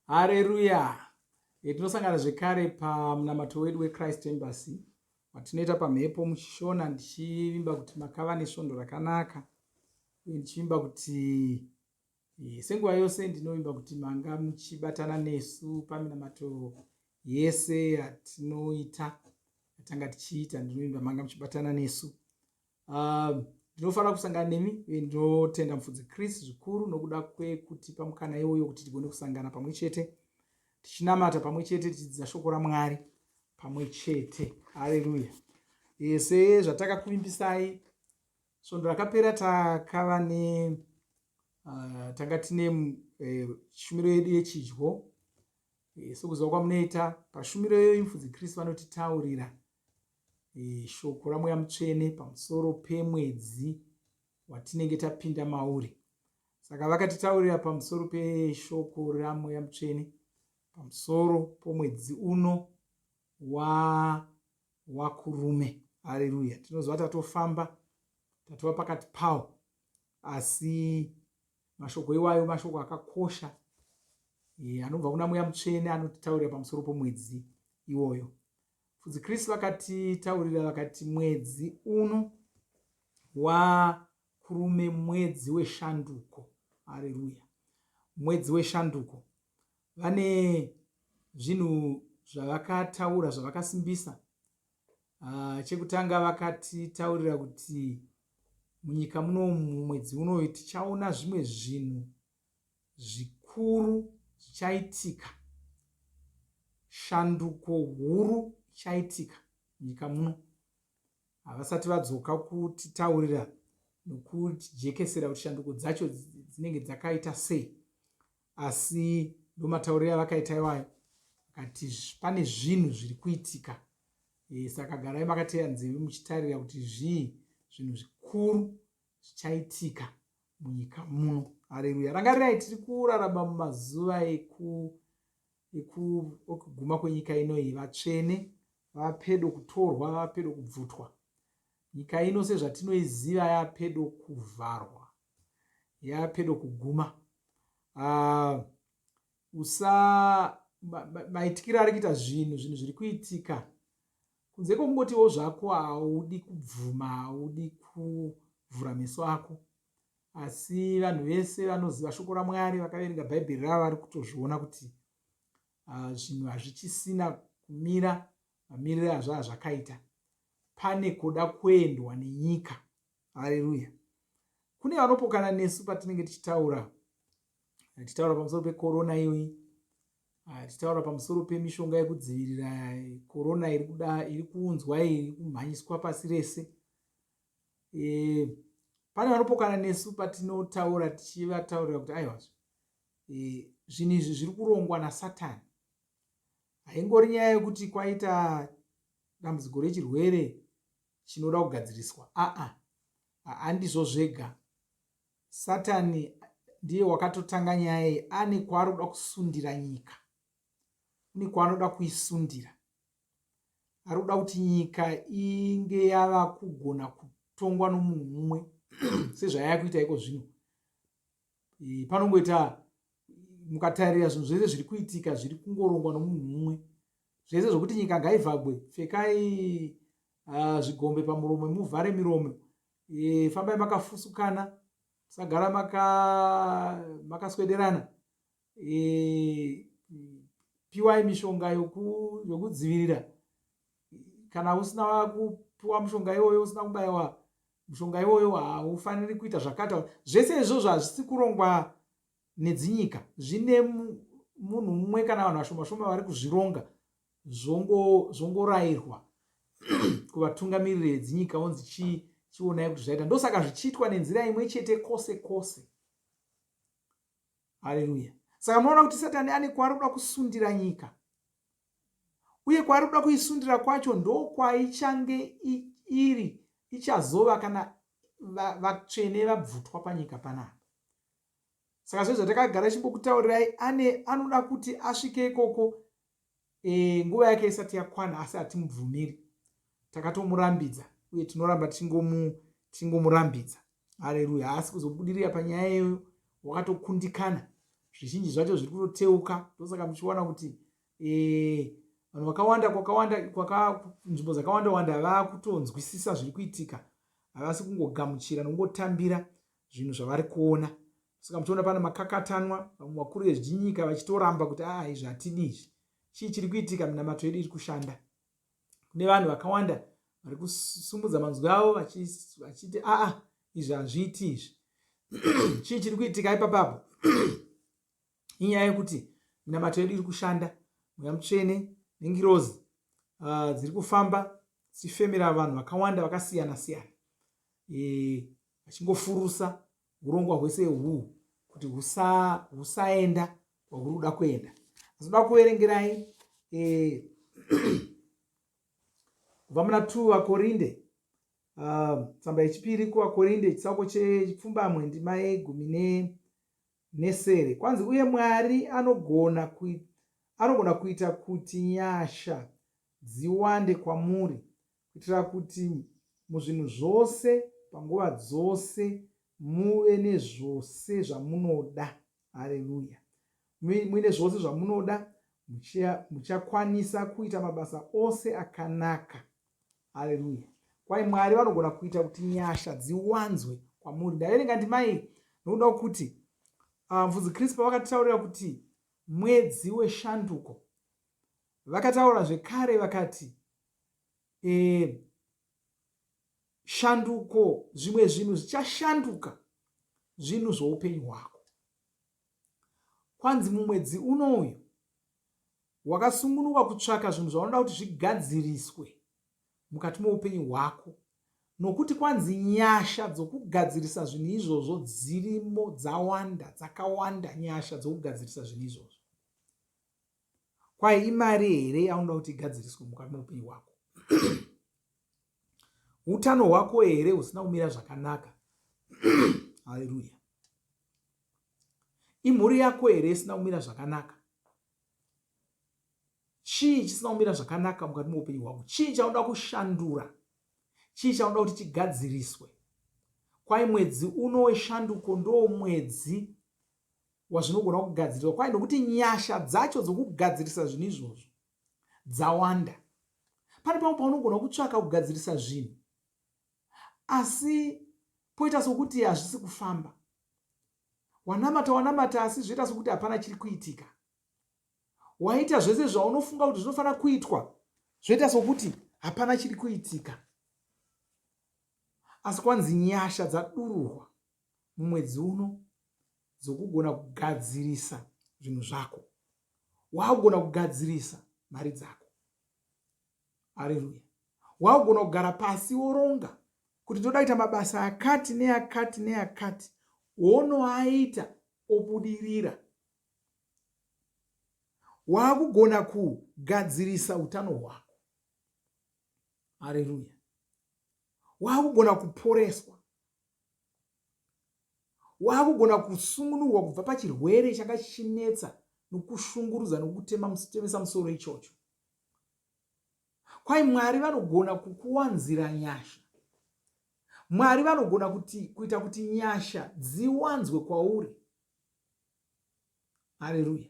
Hareruya! E, tinosangana zvekare pamunamato wedu weChrist Embassy watinoita pamhepo muchishona, ndichivimba kuti makava nesvondo rakanaka uye ndichivimba kuti e, senguva yose ndinovimba kuti manga muchibatana nesu paminamato yese yatinoita yatanga tichiita, ndinovimba manga muchibatana nesu. Ndinofanira kusangana nemi uye ndinotenda mufudzi Chris zvikuru nokuda kwekutipa mukana iwoyo kuti tigone kusangana pamwe chete tichinamata pamwe chete tichidzidza shoko raMwari pamwe chete. Haleluya! E, sezvatakakuvimbisai svondo rakapera takava ne tanga tine shumiro yedu yechidyo. E, sokuziva kwamunoita pashumiro iyoyi mufudzi Chris vanotitaurira e, shoko raMweya Mutsvene pamusoro pemwedzi watinenge tapinda mauri. Saka vakatitaurira pamusoro peshoko raMweya Mutsvene pamusoro pomwedzi uno wa waKurume. Hareruya! Tinoziva tatofamba, tatova pakati pawo, asi mashoko iwayo mashoko akakosha e, anobva kuna Mweya Mutsvene anotitaurira pamusoro pomwedzi iwoyo. Mufudzi Chris vakatitaurira vakati mwedzi uno waKurume mwedzi weshanduko. Hareruya! Mwedzi weshanduko. Vane zvinhu zvavakataura zvavakasimbisa. Chekutanga vakatitaurira kuti munyika muno mumwedzi unoyu tichaona zvimwe zvinhu zvikuru zvichaitika, shanduko huru ichaitika munyika muno. Havasati vadzoka kutitaurira nokutijekesera kuti shanduko dzacho dzinenge dzakaita sei, asi ndomatauriro avakaita iwayo, vakati pane zvinhu zviri kuitika. E, saka garai makateya nzeve muchitarira kuti zvii zvinhu zvikuru zvichaitika munyika muno. Hareruya! Rangarirai, tiri kurarama mumazuva ekuguma kwenyika ino iyi. Vatsvene vapedo kutorwa, vapedo kubvutwa. Nyika ino sezvatinoiziva yapedo kuvharwa, yapedo kuguma. Usa maitikiro ari kuita zvinhu, zvinhu zviri kuitika kunze kwokungotiwo zvako haudi kubvuma, haudi kuvhura meso ako, asi vanhu vese vanoziva shoko raMwari vakaverenga Bhaibheri ravo vari kutozviona kuti zvinhu hazvichisina kumira mamiriro azvo azvakaita. Pane kuda kuendwa nenyika. Hareruya! Kune vanopokana nesu patinenge tichitaura tichitaura pamusoro pekorona iyoyi, tichitaura pamusoro pemishonga yekudzivirira korona iri kuda iri kuunzwa iri kumhanyiswa pasi rese. E, pane vanopokana nesu patinotaura tichivataurira kuti aiwazve, e, zvinhu izvi zviri kurongwa naSatani. Haingori nyaya yekuti kwaita dambudziko rechirwere chinoda kugadziriswa, aa, handizvo zvega. Satani ndiye wakatotanga nyaya iyi, ane kwaari kuda kusundira nyika, une kwaanoda kuisundira. Ari kuda kuti nyika inge yava kugona kutongwa nomunhu mumwe sezvayava kuita iko zvino. E, panongoita mukatarira zvinhu zvese zviri kuitika zviri kungorongwa nomunhu mumwe, zvese zvokuti nyika ngaivhagwe, pfekai zvigombe pamuromo muvhare miromo, e, fambai makafusukana, musagara makaswederana, e, piwai mishonga yokudzivirira. Kana usina kupiwa mushonga iwoyo, usina kubayiwa mushonga iwoyo, haufaniri kuita zvakati. Zvese izvozvo hazvisi kurongwa nedzinyika, zvine munhu mumwe kana vanhu vashoma shoma vari kuzvironga, zvongorayirwa kuvatungamiriri vedzinyika onzi chionai kuti zvaita. Ndosaka zvichiitwa nenzira imwe chete kwose kwose. Haleluya! Saka munoona kuti Satani ane kwaari kuda kusundira nyika, uye kwaari kuda kuisundira kwacho ndokwaichange iri ichazova kana vatsvene vabvutwa panyika panapa. Saka sezvatakagara chimbokutaurirai, ane anoda kuti asvike ikoko, e, nguva yake isati yakwana, asi hatimubvumiri, takatomurambidza uye tinoramba tichingomurambidza. Haleluya! Haasi kuzobudirira panyaya iyoyo, wakatokundikana. Zvizhinji zvacho zviri kutoteuka, ndosaka muchiwana kuti eh, vanhu vakawanda kwakawanda kwaka nzvimbo dzakawanda wanda vakutonzwisisa zviri kuitika, havasi kungogamuchira nokungotambira zvinhu zvavari kuona. Saka muchiona pane makakatanwa, vamwe vakuru vezvinyika vachitoramba kuti aa ah, izvi hatidi izvi. Chii chiri kuitika? Minamato yedu iri kushanda. Kune vanhu vakawanda vari kusumudza manzwi avo vachiti aa izvi hazviiti izvi. Chii chiri kuitika ipapapo? Inyaya yekuti minamato yedu iri kushanda, mweya mutsvene nengirozi dziri kufamba dzichifemera vanhu vakawanda vakasiyana siyana eh, vachingofurusa urongwa hwese uhu kuti husaenda kwahuri kuda kuenda. Asi ndoda kuverengerai eh, kubva muna 2 vaKorinde tsamba yechipiri kuvaKorinde chitsauko chepfumbamwe ndima yegumi nesere kwanzi uye Mwari anogona anogona kuita kuti nyasha dziwande kwamuri kuitira kuti muzvinhu zvose panguva dzose muve nezvose zvamunoda. Hareruya! Muine zvose zvamunoda, muchakwanisa kuita mabasa ose akanaka. Hareruya! Kwai Mwari vanogona kuita kuti nyasha dziwanzwe kwamuri. Ndaverenga ndima iyi nokuda kwekuti Mufudzi Crispa vakatitaurira kuti mwedzi weshanduko. Vakataura zvekare vakati e, shanduko, zvimwe zvinhu zvichashanduka zvinhu zvoupenyu hwako. Kwanzi mumwedzi uno uyu wakasungunuka kutsvaka zvinhu zvaunoda kuti zvigadziriswe mukati moupenyu hwako nokuti kwanzi nyasha dzokugadzirisa zvinhu izvozvo dzirimo dzawanda dzakawanda nyasha dzokugadzirisa zvinhu izvozvo. Kwai imari here yaunoda kuti igadziriswe mukati meupenyu hwako? Utano hwako here husina kumira zvakanaka? Haleluya. Imhuri yako here isina kumira zvakanaka? Chii chisina kumira zvakanaka mukati meupenyu hwako? Chii chaunoda kushandura? Chii chaunoda kuti chigadziriswe? Kwai mwedzi uno weshanduko ndo mwedzi wazvinogona kugadziriswa kwai nokuti nyasha dzacho dzokugadzirisa zvinhu izvozvo dzawanda. Pane pamwe paunogona kutsvaka kugadzirisa zvinhu asi poita sokuti hazvisi kufamba. Wanamata wanamata asi zvoita sokuti hapana chiri kuitika. Waita zvese zvaunofunga kuti zvinofanira kuitwa zvoita sokuti hapana chiri kuitika. Asi kwanzi nyasha dzadururwa mumwedzi uno dzokugona kugadzirisa zvinhu zvako. Wakugona kugadzirisa mari dzako. Haleluya. Wakugona kugara pasi woronga kuti ndoda kuita mabasa akati neakati neakati, wonoaita obudirira. Wakugona kugadzirisa utano hwako. Haleluya. Wakugona kuporeswa. Wakugona kusungunurwa kubva pachirwere changa chichinetsa nokushungurudza nokutemesa musoro ichocho. Kwai Mwari vanogona kukuwanzira nyasha. Mwari vanogona kuti, kuita kuti nyasha dziwanzwe kwauri. Haleluya.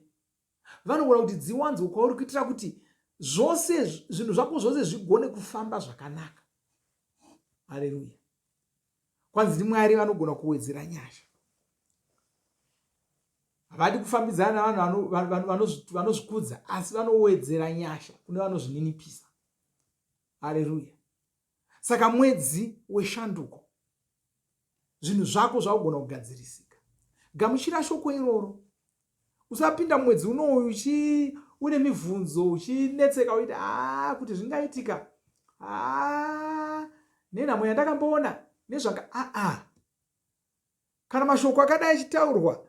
Vanogona kuti dziwanzwe kwauri kuitira kuti zvose zvinhu zvako zvose zvigone kufamba zvakanaka. Haleluya. Kwanzi ndiMwari vanogona kuwedzera nyasha. Havadi kufambidzana navanhu vanozvikudza asi vanowedzera nyasha kune vanozvininipisa. Haleluya. Saka mwedzi weshanduko zvinhu zvako zvakugona kugadzirisika. Gamuchira shoko iroro. Usapinda mumwedzi unoyu uchi une mibvunzo uchinetseka uiti aa kuti zvingaitika aa nenhamo yandakamboona nezvanga aa kana mashoko akadai achitaurwa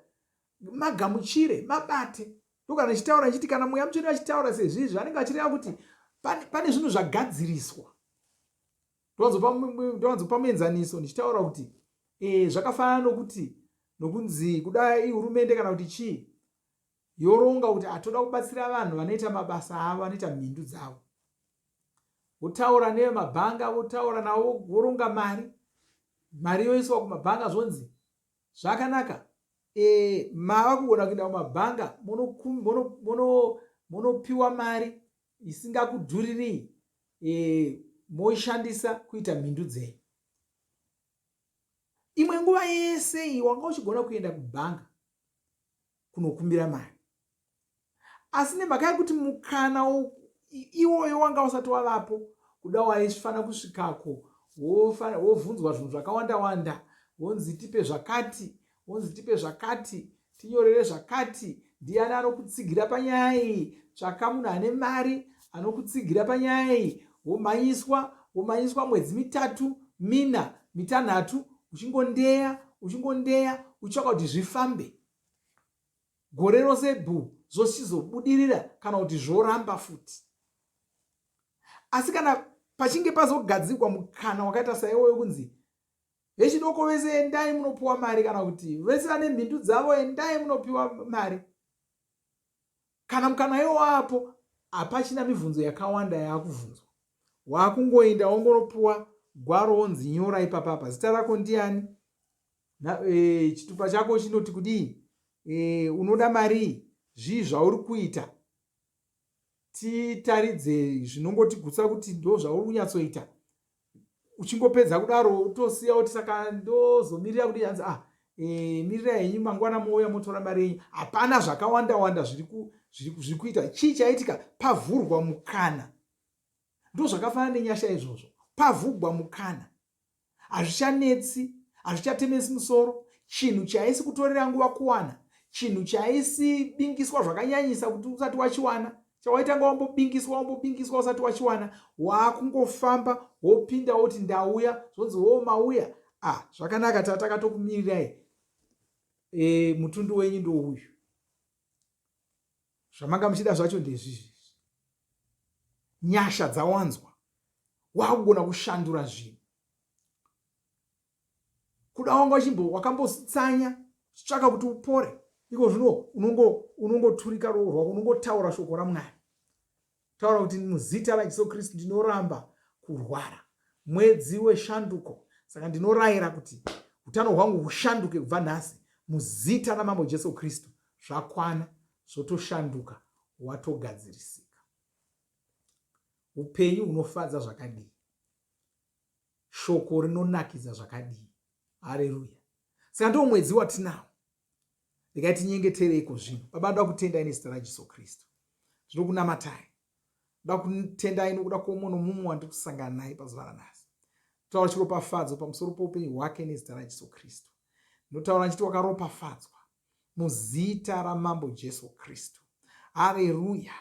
magamuchire mabate ndokana ndichitaura ndichiti kana mweya mutsvene vachitaura sezvizvi vanenge vachireva kuti pane zvinhu zvagadziriswa ndowanzopa muenzaniso ndichitaura kuti e, zvakafanana nokuti nokunzi kuda ihurumende kana kuti chii yoronga kuti atoda kubatsira vanhu vanoita mabasa avo vanoita mhindu dzavo votaura nevemabhanga votaura navo voronga mari mari yoiswa kumabhanga zvonzi zvakanaka. E, mava kugona kuenda kumabhanga monopiwa mari isingakudhuririi e, moishandisa kuita mhindu dzenyu. Imwe nguva yese iyi wanga uchigona kuenda kubhanga kunokumbira mari, asi nemhaka yekuti mukana iwoyo wanga usati wavapo, kuda waifanira kusvikako wovhunzwa zvinhu zvakawanda wanda, wonzi tipe zvakati, wonzi tipe zvakati, tinyorere zvakati, ndiani anokutsigira panyaya iyi, tsvaka munhu ane mari anokutsigira panyaya iyi, womhanyiswa, womhanyiswa mwedzi mitatu, mina, mitanhatu, uchingondeya, uchingondeya, uchitsvaka kuti zvifambe. Gore rose bhu zvochizobudirira kana kuti zvoramba futi. Asi kana pachinge pazogadzirwa mukana wakaita saiwoyo kunzi vechidoko vese endai munopiwa mari kana kuti vese vane mhindu dzavo endai munopiwa mari, kana mukana iwo waapo hapachina mibvunzo yakawanda yaakubvunzwa. Waakungoenda wongonopiwa gwaro wonzi nyora ipapapa, zita rako ndiani, e, chitupa chako chinoti kudii, e, unoda marii, zvii zvauri kuita, titaridze zvinongotigutsa kuti ndo zvauri kunyatsoita. Uchingopedza kudaro utosiya kuti saka ndozomirira kudii, hanzi ah, e, mirira henyu mangwana mouya motora mari yenyu. Hapana zvakawanda wanda zviri kuita. Chii chaitika? Pavhurwa mukana. Ndozvakafanana nenyasha izvozvo, pavhugwa mukana, hazvichanetsi, hazvichatemesi musoro. Chinhu chaisi kutorera nguva kuwana, chinhu chaisibingiswa zvakanyanyisa kuti usati wachiwana, chawaitanga wambobingiswa wambobingiswa usati wachiwana, waakungofamba wopinda woti ndauya, zvonzi wo mauya, ah, zvakanaka, tatakatokumirirai, e, mutundu wenyu ndouyu, zvamanga muchida zvacho ndezvizvi. Nyasha dzawanzwa, wakugona kushandura zvinhu. Kuda wanga uchimbo wakambotsanya uchitsvaka kuti upore, iko zvino unongoturika ruoko rwako, unongotaura shoko raMwari. Taura kuti muzita raJesu Kristu ndinoramba kurwara. Mwedzi weshanduko, saka ndinorayira kuti utano hwangu hushanduke kubva nhasi muzita raMambo Jesu Kristu. Zvakwana, zvotoshanduka, watogadzirisika. Upenyu hunofadza zvakadii! Shoko rinonakidza zvakadii! Hareruya! Saka ndiwo mwedzi watinawo. Regai tinyengetereiko zvino. Baba, ndoda kutendai nezita raJesu Kristu. Ndinokunamatai. Ndoda kutendai nokuda kwomumwe nomumwe wandiri kusangana naye pazuva ranhasi. Taura chiropafadzo pamusoro poupenyu hwake nezita raJesu Kristu. Ndinotaura ndichiti wakaropafadzwa muzita raMambo Jesu Kristu. Hareruya!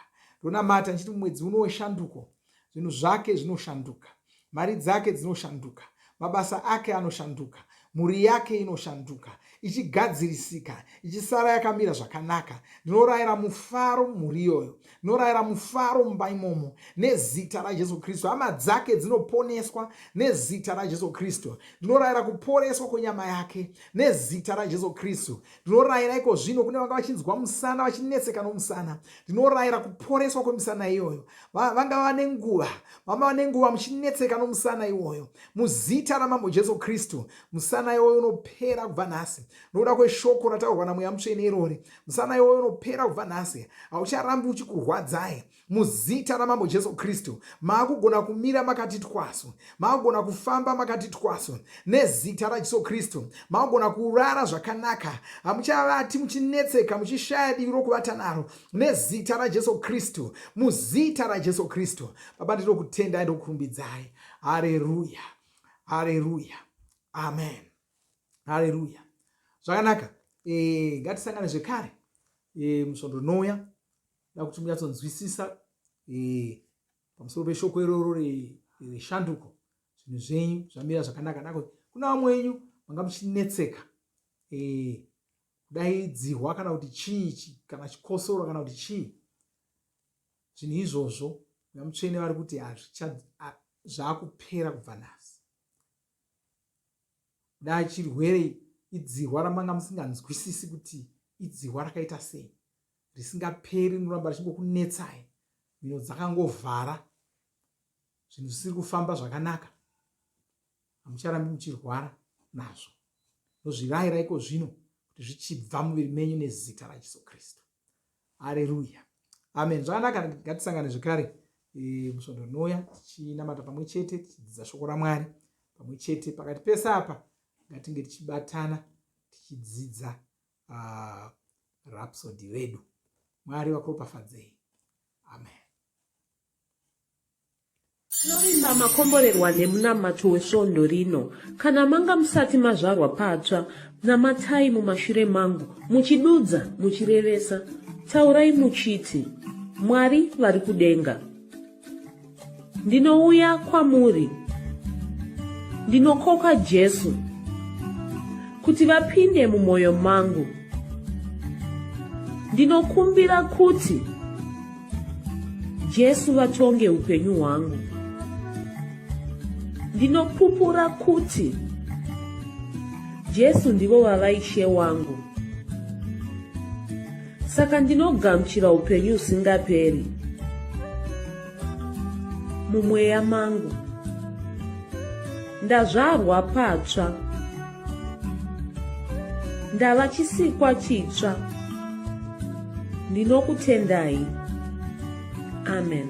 Ndonamata ndichiti mumwedzi uno weshanduko, zvinhu zvake zvinoshanduka, mari dzake dzinoshanduka, mabasa ake anoshanduka, mhuri yake inoshanduka, ichigadzirisika, ichisara yakamira zvakanaka. Ndinorayira mufaro mumhuri iyoyo, ndinorayira mufaro mumba imomo nezita raJesu Kristu. Hama dzake dzinoponeswa nezita raJesu Kristu. Ndinorayira kuporeswa kwenyama yake nezita raJesu Kristu. Ndinorayira iko zvino kune vanga vachinzwa musana, vachinetseka nomusana, ndinorayira kuporeswa kwemisana iyoyo. Vanga vane nguva, vanga vane nguva muchinetseka nomusana iwoyo, muzita raMambo Jesu Kristu, musana iwoyo unopera kubva nhasi nokuda kweshoko rataurwa naMweya Mutsvene irori. Musana iwoyo unopera kubva nhasi, haucharambi uchikurwadzai muzita raMambo Jesu Kristu. Maakugona kumira makati twasu, maakugona kufamba makati twasu nezita raJesu Kristu. Maakugona kurara zvakanaka, hamuchavati muchinetseka muchishaya divi rokuvata naro nezita raJesu Kristu, muzita raJesu Kristu. Baba, ndinokutendai, ndokurumbidzai. Hareruya, hareruya, amen, hareruya. Zvakanaka, e, ngatisangane zvekare e, musvondo rinouya. Da kuti munyatsonzwisisa e, pamusoro peshoko iroro reshanduko, zvinhu zvenyu zvamira zvakanaka. Nako kuna vamwe wenyu manga muchinetseka e, kudai dzihwa kana kuti chii kana chikosoro kana kuti chii, zvinhu izvozvo Mweya Mutsvene vari kuti zvakupera kubva nhasi. Kuda chirwere idzihwa ramanga musinganzwisisi kuti idzihwa rakaita sei, risingaperi, rinoramba richingokunetsai, mhino dzakangovhara, zvinhu zvisiri kufamba zvakanaka, hamucharambi muchirwara nazvo. Ndozvirayira iko zvino. kuti zvichibva muviri menyu nezita raJesu Kristu. Hareruya. Amen. Zvakanaka, ngatisangane zvekare e, musvondo rinouya tichinamata pamwe chete, tichidzidza shoko raMwari pamwe chete. Pakati pese apa ngatinge tichibatana tichidzidza Rhapsody redu. Mwari vakuropafadzei. Amen. Tinovimba makomborerwa nemunamato wesvondo rino. Kana manga musati mazvarwa patsva, namatai mumashure mangu, muchidudza, muchirevesa. Taurai muchiti, Mwari vari kudenga. Ndinouya kwamuri. Ndinokoka Jesu kuti vapinde mumwoyo mangu. Ndinokumbira kuti Jesu vatonge upenyu hwangu. Ndinopupura kuti Jesu ndivo vava Ishe wangu. Saka ndinogamuchira upenyu husingaperi mumweya mangu. Ndazvarwa patsva. Ndava chisikwa chitsva. Ndinokutendai. Amen.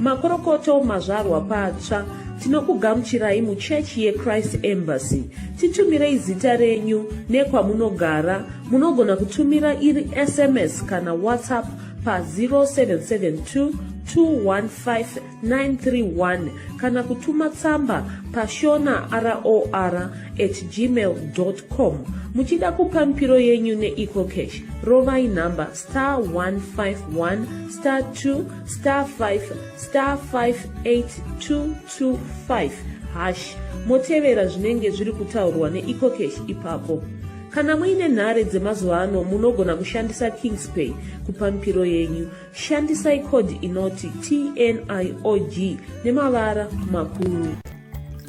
Makorokoto mazvarwa patsva tinokugamuchirai muchechi yeChrist Embassy. Titumirei zita renyu nekwamunogara. Munogona kutumira iri SMS kana WhatsApp pa 0772 215 931 kana kutuma tsamba pashona ror at gmail com. Muchida kupa mipiro yenyu neEcoCash, rovai nhamba star 151 star 2 star 5 star 58225 hash motevera zvinenge zviri kutaurwa neEcoCash ipapo. Kana muine nhare dzemazuva ano munogona kushandisa Kingspay kupa mipiro yenyu. Shandisai code inoti TNIOG nemavara makuru.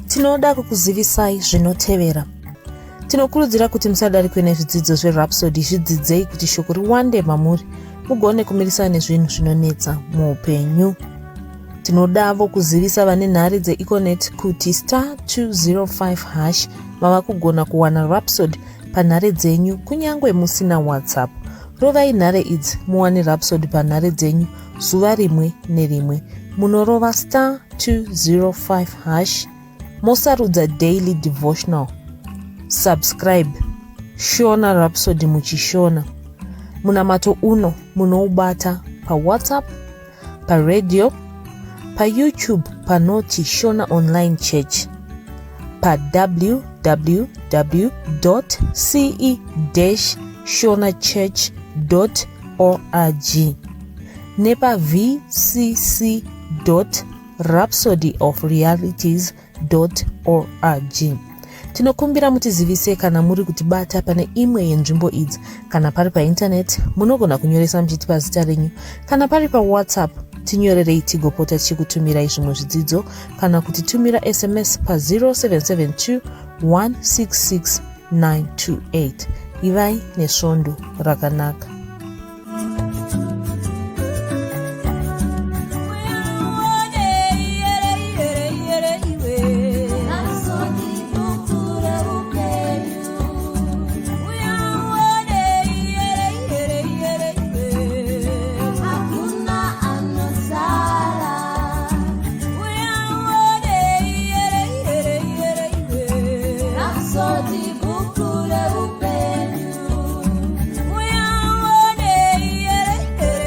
Tinoda kukuzivisai zvinotevera. Tinokurudzira kuti musadarikwe nezvidzidzo zveRhapsody, zvidzidzei kuti shoko riwande mamuri mugone kumirisana nezvinhu zvinonetsa muupenyu. Tinodavo kuzivisa vane nhare dzeEconet kuti star 205 hash mava kugona kuwana Rhapsody panhare dzenyu kunyange musina WhatsApp. Rovai nhare idzi muwane Rhapsody panhare dzenyu zuva rimwe nerimwe. Munorova star 205 hash mosarudza daily devotional. Subscribe Shona Rhapsody muchishona. Munamato uno munoubata paWhatsApp, paradio, paYouTube panoti Shona Online Church, pa www.ce-shonachurch.org nepa vcc.rhapsodyofrealities org. Tinokumbira mutizivise kana muri kutibata pane imwe yenzvimbo idzi. Kana pari paintaneti, munogona kunyoresa muchitipa zita renyu. Kana pari paWhatsApp, tinyorerei tigopota tichikutumirai zvimwe zvidzidzo kana kutitumira SMS pa 0772 166 928. Ivai nesvondo rakanaka.